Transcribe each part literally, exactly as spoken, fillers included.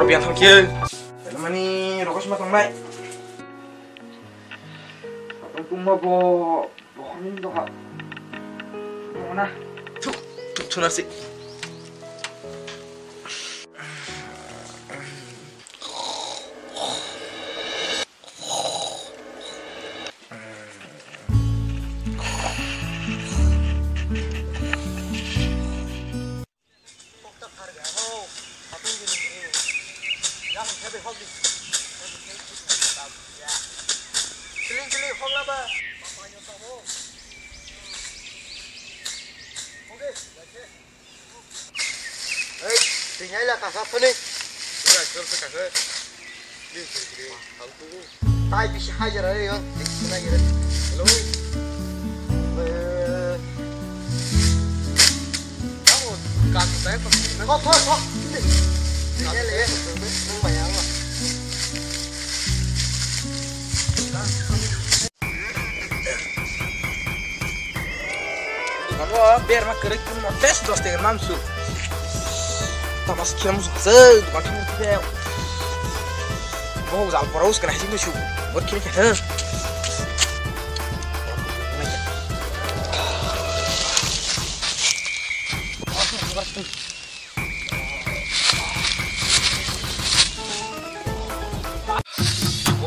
Piang thang khe. Mani rokos ma tongnai. Tongma bo bokhorni doha. Mona. Thuk thuk thuna si. Ei, tinggal lah kasar tu ni. Tinggal tu kasar. Ni sini sini. Tahu tu. Tai bisi hajar ada yang. Hello. Eh. Kamu kasih saya tu. Kau kau kau. Sini. Tinggal ya. Nang bayang lah. Abo berma kwrwi kwrwi no test dos tega mamsu. Tamas khiam su se dukan thang se. Bo jal pora us kana hisi musu. Bor khini khe.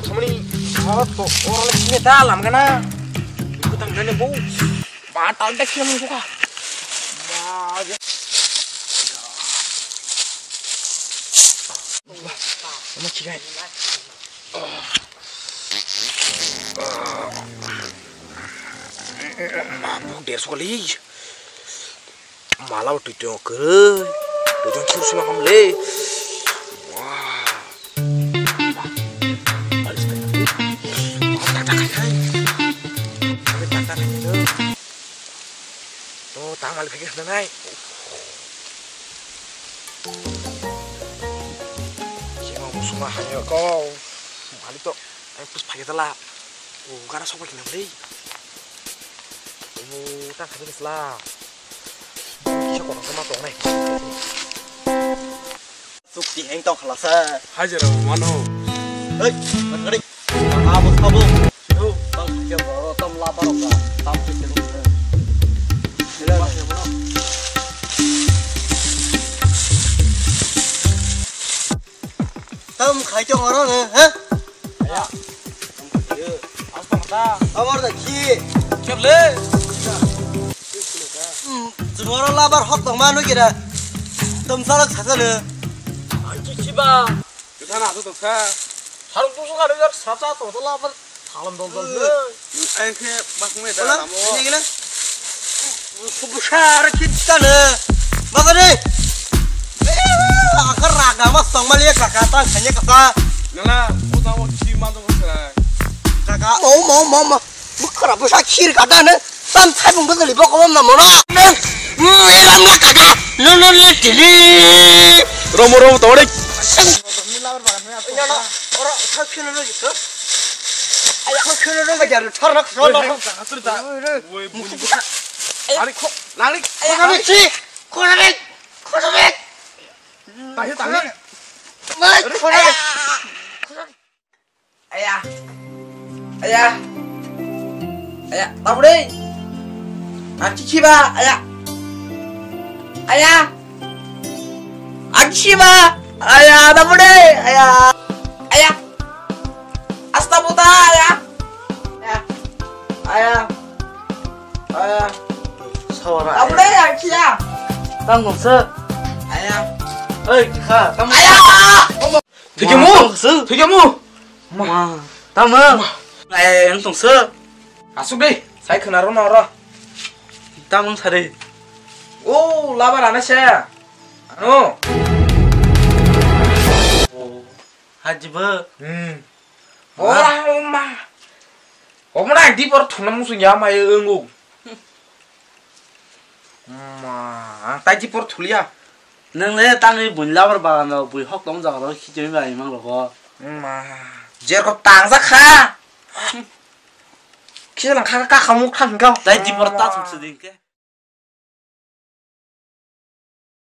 Samani, oh, to, orang lagi sini dalam kana. Ikut tang dene bu. Batal deh sih musuh kah. Wah, ya. Wah, sama cikai. Mabuk der sekali. Malau tuitong kwrwi. Tuitong khur sima kam le. Wah. Wah, tak tak hai. Tapi tak tak hai tu. Tuh, tamal pikir nai. Sima musuma hanya kau. Mali to, ai pus pakai telah. Oh, gara sok pakai nang le. Oh, tak kami keselah. Bisa kau sama tong nai. Sukti heng tong khalasa. Hajar mano. Hei, matkarik. Tang abo sabo. Yo, tang hajar bro, tam laba rok. Tam sukti rok. Hello. Tam khai tong oro ne, ha? Ya. Amar da khi. Kable. Hmm, jumara labar hok tong manu kira. Tum salak sakale. Ai chiba. Kita na tu ka. Harus tu suka dengar saca tu labar. Thalam dol dol. Ai khe bakme da. Ini gila. Kubusar kita ne. Maka ni. Akar raga mas tong mali kaka ta khanya kasa. Nala, o ta o chi ma to kasa. Kaka, mo mo mo mo. Bukara busa khir kata ne. Sam sai bung bukali boko mo mo no. Ram la kaka. No no le tili. Romo romo tore. Ora sa khina no jito. Aya ko khina no jar thar nak so no. Woi, buni buka. Ari kho, nari. Khona bek si. Khona bek. Khona bek. Tahi, tahi. Mai. Khona bek. Aya. Aya. Aya, tabure. Achi chiba, aya. Aya. Achi chiba. Aya, tabure. Aya. Aya. Asta puta, aya. Aya. Aya. Aya. Sawara. Tabure, achi ya. Tang gong se. Aya. Oi, kha, tang. Aya. Thikemu. Thikemu. Ma, tamo. Ai, ang tongso. Asuk dei, sai khna ro no ro. Tamo sari. O, labar ana se. Ano. Hajibo. Hmm. Ora, oma. Omra di por thuna musu ya ma e ngo. Ma, ang tai di por thulia. Nang le tangwi buini labar bagan rok bui hok tong jaga rok khichimi bai mang rok. Ma, jer ko tang ja kha. Khichlang kha ka kha muk thang kha. Tai di por ta thum se ding ke.